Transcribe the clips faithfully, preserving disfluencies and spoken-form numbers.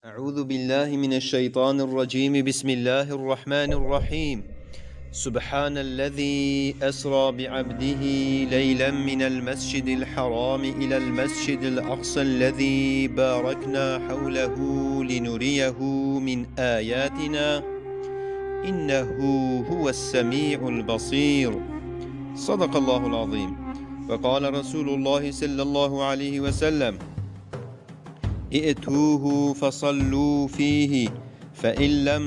أعوذ بالله من الشيطان الرجيم. بسم الله الرحمن الرحيم. سبحان الذي أسرى بعبده ليلا من المسجد الحرام إلى المسجد الأقصى الذي باركنا حوله لنريه من آياتنا إنه هو السميع البصير. صدق الله العظيم. وقال رسول الله صلى الله عليه وسلم: ائتوه فصلوا فيه، فإن لم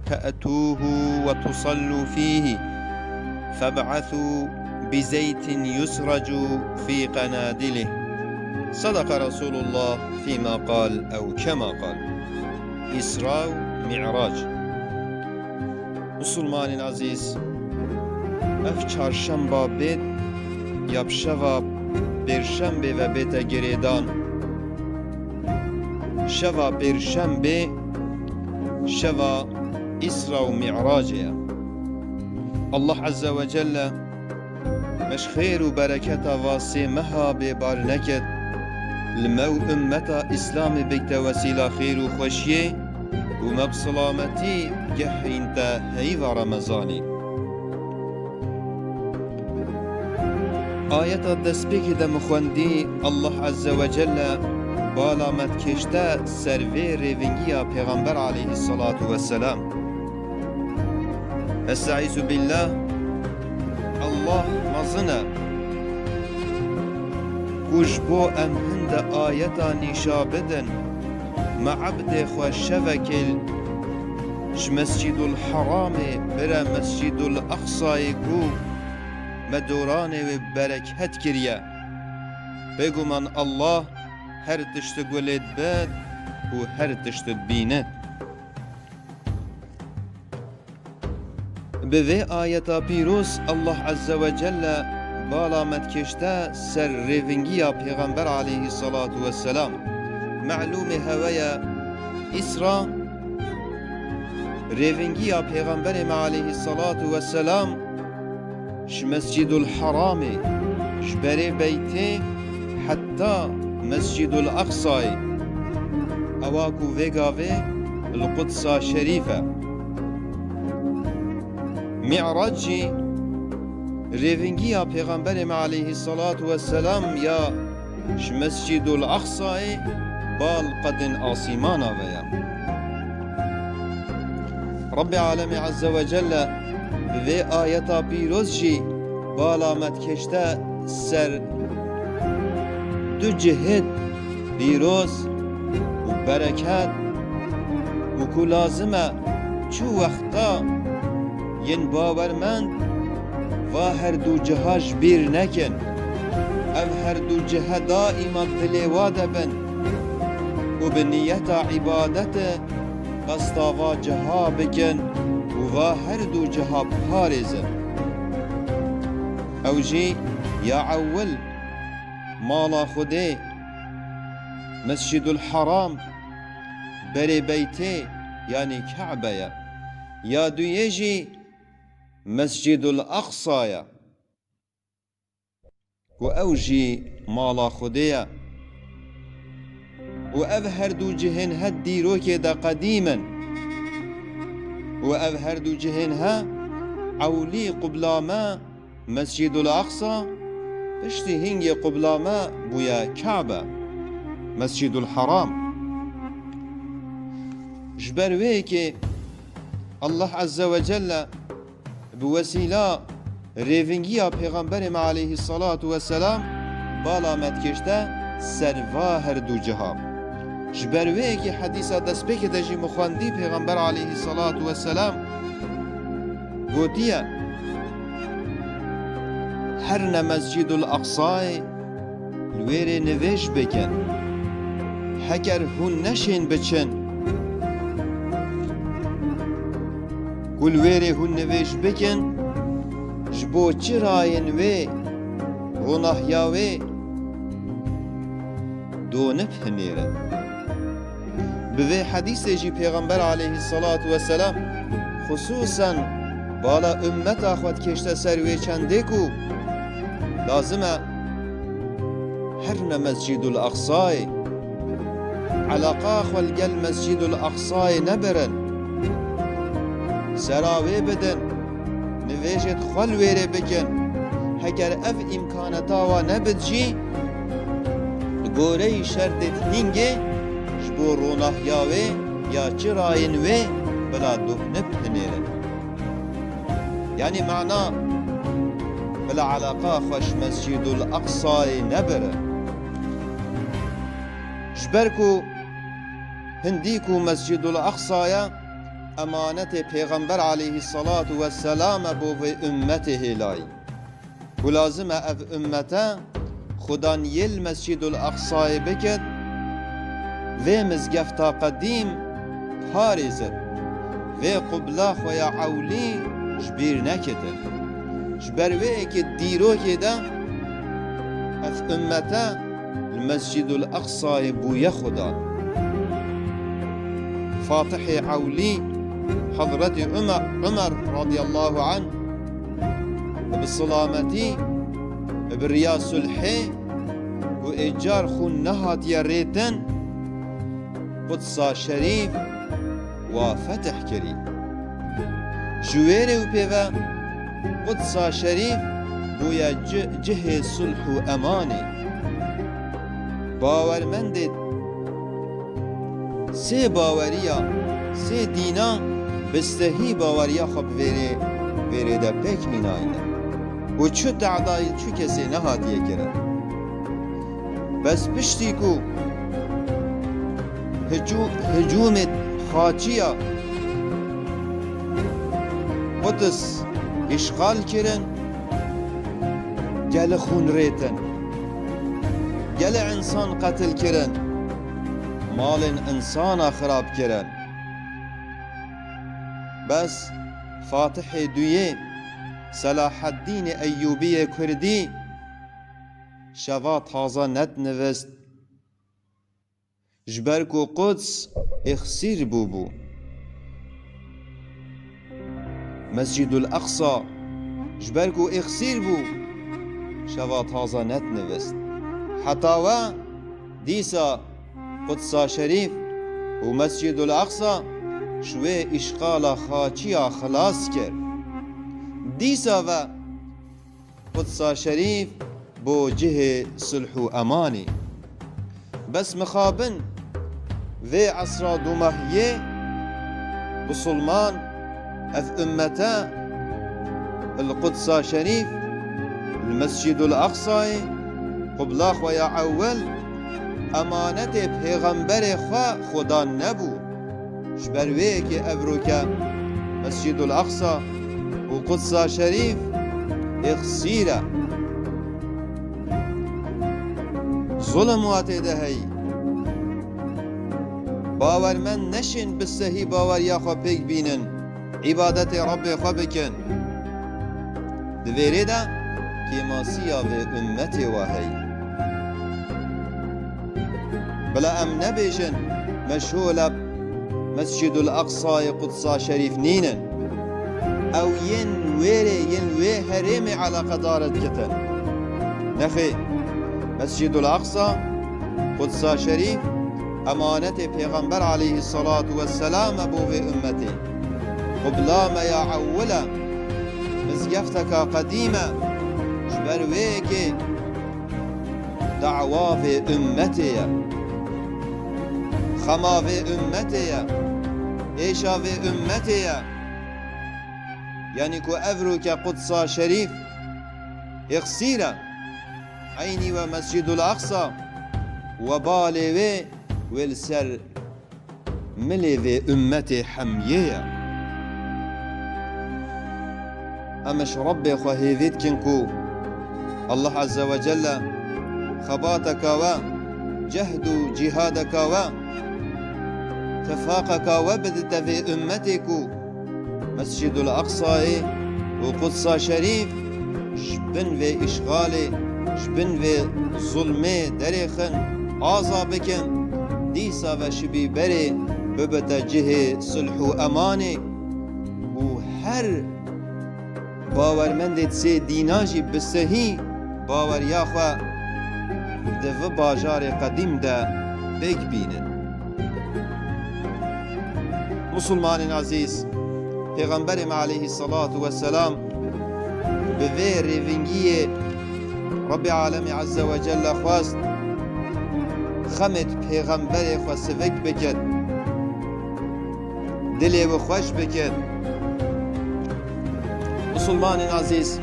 تأتوه وتصلوا فيه، فابعثوا بزيت يسرج في قنادله. صدق رسول الله فيما قال أو كما قال. إسراء ومعراج. Musulmanên ezîz, ev çarşemba bêt ya bi şeva pêrşembê ve bête girêdan. Şeva pêrşembê şeva Îsra û Mi'racê ye. Allah Azze ve Celle me ji xêr û bereketa va sê meha bêbar nekit. Li me û ummeta Îslamê bikte wesîla xêr û xweşiyê û me bi silametî gehrînte heyva Remezanê. Ayeta destpêkê de min xwendî, Allah Azze ve Celle bala me dikêşte ser vê rêvingiya Pêxember aleyhisselatu vesselam. Estaizu billah, Allah mezin e ku ji bo em hinde ayeta nîşa bidin, me ebdê xwe şevekê ji Mescîdul Heramê bire Mescîdul Aqsayê ku me doranê wê bereket kiriye. Bêguman Allah her tişt gulê dibet û her tişt dibînit. Bi vê ayeta pîroz Allah Azze ve Celle bala me dikêşte ser rêvingiya Pêxember aleyhissalatu vesselam. Melûmê hewe ye Îsra, rêvingiya Pêxemberê me aleyhissalatu vesselam ji Mescîdul Heramê, ji berê beytê heta Mescîdul Aqsayê, ewa ku vê gavê li Qudsa Şerîf e. Mi'rac jî rêvingiya Pêxemberê me aleyhissalatu vesselam ya ji Mescîdul Aqsayê bal qedên asîmana ve ye. Rebbê Alemê Azze ve Celle bi vê ayeta pîroz jî bala me dikêşte ser du cihê pîroz û bereket û ku lazim e çi wexta yên bawermend va her du ciha ji bîr nekin. Ev her du cihe daîma dilê wa de bin û bi niyeta îbadetê qesta va ciha bikin û va her du ciha biparêzin. Ew jî ya ewil mala Xwedê, Mescîdul Heram, berê beytê, yanî Kebe ye. Ya duyê jî Mescîdul Aqsa ye. Ku ew jî mala Xwedê ye. Û ev her du cihên he dîrokê de qedîm in. Û ev her du cihên he ewlî qubla me Mescîdul Aqsa, piştî hingê qubla me bûye Kabe, Mescîdul Heram. Ji ber wê yekê Allah Azze ve Celle bi wesîla rêvingiya Pêxemberê me aleyhissalatu vesselam bala me dikêşte ser va her du ciha. Ji ber wê yekê hedîsa destpêkê de jî min xwendî Pêxember aleyhissalatu vesselam gotiye, Herne Mescîdul Aqsayê, li wê rê nivêj bikin. Heger hûn neşên biçin, ku li wê rê hûn nivêj bikin, ji bo çirayên wê, ronahiya wê donip hinêrin. Bi vê hedîsê jî Pêxember aleyhissalatu vesselam xisûsen bala ummeta xwe dikêşte ser wê çendê ku lazim e herne Mescîdul Aqsayê, Eleqa xwe li gel Mescîdul Aqsayê nebirin. Sera wê bidin, nivêjêd xwe li wêrê bikin. Heger ev îmkaneta wa nebit jî, li goreyî şertêd hîngê ji bo ronahiya wê ya çirayên wê bila duhnib hinêrin. Yanî mana bila eleqa xwe ji Mescîdul Aqsayê nebirin. Ji ber ku hindî ku Mescîdul Aqsa ye, emanetê Pêxember aleyhisselatu vesselam e bo vê ummetê hêlayî. Ku lazim e ev ummete xudaniyê li Mescîdul Aqsayê bikit, vê mizgefta qedîm parêzit, vê qubla xwe ya ewlî ji bîr nekitin. Ji ber wê yekê dîrokê de ev ummete li Mescîdul Aqsayê bûye xudan. Fatihê ewlî Hezretî Umer, Umer radiyallahu anh bi silametî, bi riya sulhê ku êcar xûn nehatiye rêtin, Qudsa Şerîf wa fetih kirî. Ji wê rê û pê ve Qudsa Şerîf bûye ci-, cihê sulh û emanê. Bawermendê sê baweriya, sê dîna bi sehî baweriya xwe bi vêrê, vêrê de pêk mînayne û çi te'dayî çi kesê nehatiye kirin. Bes piştî ku hicû-, hicûmê xaçiya Quds îşxal kirin, gelê xûn rêtin, gelê însan qetil kirin, malên însana xirab kirin. Bes Fatihê duyê Selaheddînê Eyyûbiyê Kurdî şeva taze nedinivist. Ji ber ku Quds êxsîr bûbû. Mescîdul Aqsa ji ber ku êxsîr bû, şeva taze nedinivist. Heta we dîsa Qudsa Şerîf û Mescîdul Aqsa ji wê îşxala xaçiya xilas kir. Dîsa ve Qudsa Şerîf bo cihê sulh û emanî. Bes mixabin vê esra dumahiyê Musulman ev ummete li Qudsa Şerîf, li Mescîdul Aqsayê, qubla xwe ya ewil, emanetê pêxemberê xwe xudan nebû. Ji ber wê yekê evroke Mescîdul Aqsa û Qudsa Şerîf êxsîr e. Zulm wa tê de heyî. Bawermend neşên bi sehî baweriya xwe pêk bînin, îbadetê Rebbê xwe bikin. Di vêrê de kêmasiya vê ummetê wa heyî. Bila em nebêjin, meşûla Mescîdul Aqsayê Qudsa Şerîf nînin. Ew yên wêrê, yên wê herêmê eleqedar dikitin. Nexê, Mescîdul Aqsa, Qudsa Şerîf, emanetê Pêxember aleyhisselatu vesselam e bo vê ummetê. Qubla me ya ewil e, mizgefteka qedîm e, ji ber wê yekê dawa vê ummetê ye. Xema vê ummetê ye. Êşa vê ummetê ye. Yanî ku evroke Qudsa Şerîf êxsîr e. Eynî we Mescîdul Aqsa, webalê wê, wê li ser milê vê ummetê hemiyê ye. Em ji Rebbê xwe hêvî dikin ku Allah Azze ve Celle xebateka we, cehd û cîhadeka we, tifaqeka we bidite vê ummetê ku Mescîdul Aqsayê û Qudsa Şerîf ji bin vê îşxalê, ji bin vê zulmê derêxin, aza bikin, dîsa ve şibî berê bibite cihê sulh û emanê û her bawermendê sê dîna jî bi sehî baweriya xwe di vi bajarê qedîm de pêk bînin. Musulmanên ezîz, Pêxemberê me aleyhisselatu vesselam bi vê rêvingiyê Rebbê Alemê Azze ve Celle xwest xemê di Pêxemberê xwe sivik bikir, dilê wî xweş bikir. Musulmanên ezîz,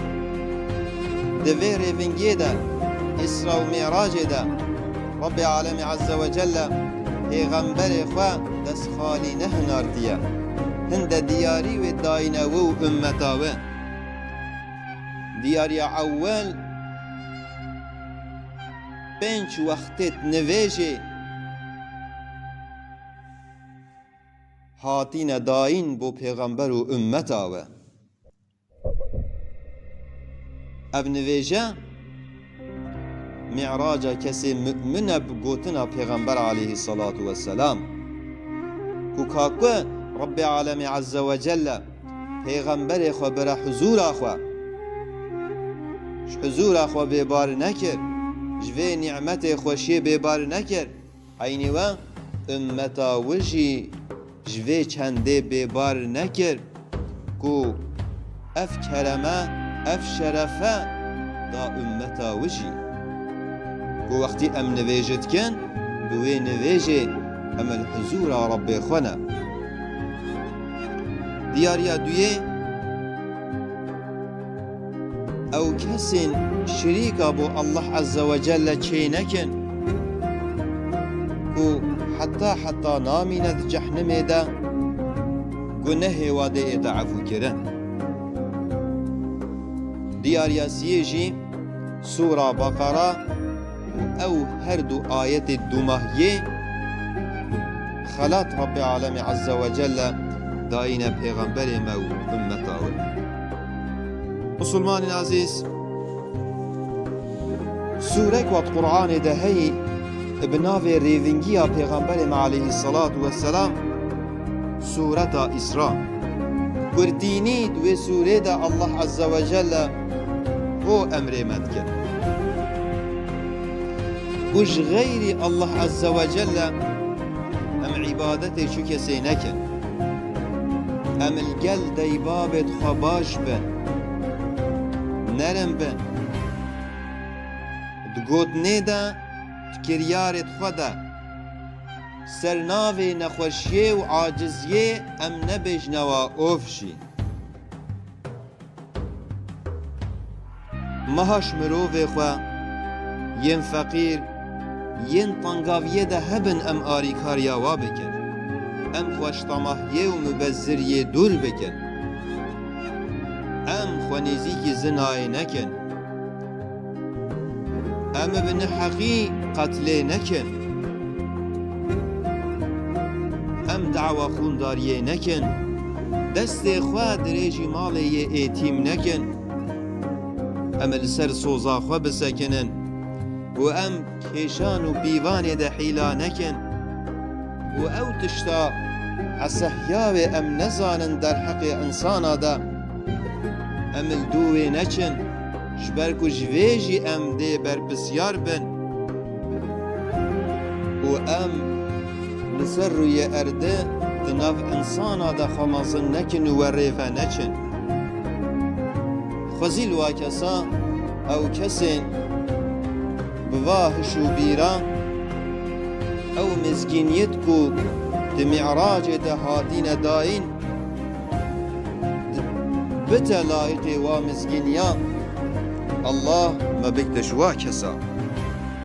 di vê rêvingiyê de, Îsra û Mi'racê de, Rebbê Alemê Azze ve Celle Pêxemberê xwe destxalî nehinartiye. Hinde diyarî wê dayîne wî û ummeta wî. Diyariya ewwel, pênc wextê nivêjê hatîne dayîn bo Pêxember û ummeta wî. Ev nivêje Mi'raca kesê mu'min e bi gotina Pêxember aleyhisselatu vesselam. Ku ka ku Rebbê Alemê Azze ve Celle Pêxemberê xwe bire huzûra xwe, ji huzûra xwe bêbar nekir, ji vê nîmetê xweşiyê bêbar nekir, eynî we ummeta wî jî ji vê çendê bêbar nekir ku ev kereme, ev şerefe da ummeta wî jî. Ku wextî em nivêje dikin, bi wê nivêjê em li huzûra Rebbê xwe ne. Diyariya duyê, ew kesên şirîka bo Allah Azze ve Celle çê nekin, ku heta heta namîne di cehnimê de, ku ne hêwa dê ête efûkirin. Diyariya siyê jî Sûra Beqera û ew her du ayetê dumahiyê xelat Rebbê Alemê Azze ve Celle dayîne Pêxemberê me û ummeta wî. Musulmanên ezîz, sûrek wet Qur'anê de heyî bi navê rêvingiya Pêxemberê me aleyhisselatu vesselam, Sûreta Îsra. Kurtînî di wê sûrê de Allah Azze ve Celle ho emrê me dike. Ku ji xeyrî Allah Azze ve Celle em îbadetê çi kesê nekin. Em li gel deybabê xwe baş bin, nerin bin. Di gotinê de, di kiryarê xwe de, ser navê nexweşiyê û aciziyê em nebêjnewa of jî. Meha ji mirovê xwe yên feqîr, yên tengaviyê de hebin em arîkariya wa bikin. Em xweştemahiyê û mubeziriyê dûr bikin. Em xwe nêzîkî zinayê nekin. Em bi neheqî qetlê nekin. Em dawa xûndariyê nekin. Destê xwe dirêjî malê yê êtîm nekin. Em li ser soza xwe bisekinin û em kêşan û pîvanê de hîla nekin. Û ew tişta esehya wê em nezanin derheqê insana de, em li dû wê neçin, ji ber ku ji vê jî em dê berpisyar bin. Û em li ser rûyê erdê di nav insana de xwe mezin nekin û we rê ve neçin. Xwezî li wa kesa, ew kesên bi va hiş û bîra, ew mizgîniyet ku di Mi'racê de hatîne dayîn, bite layiqê wa mizgîniya, Allah me bikte ji wa kesa.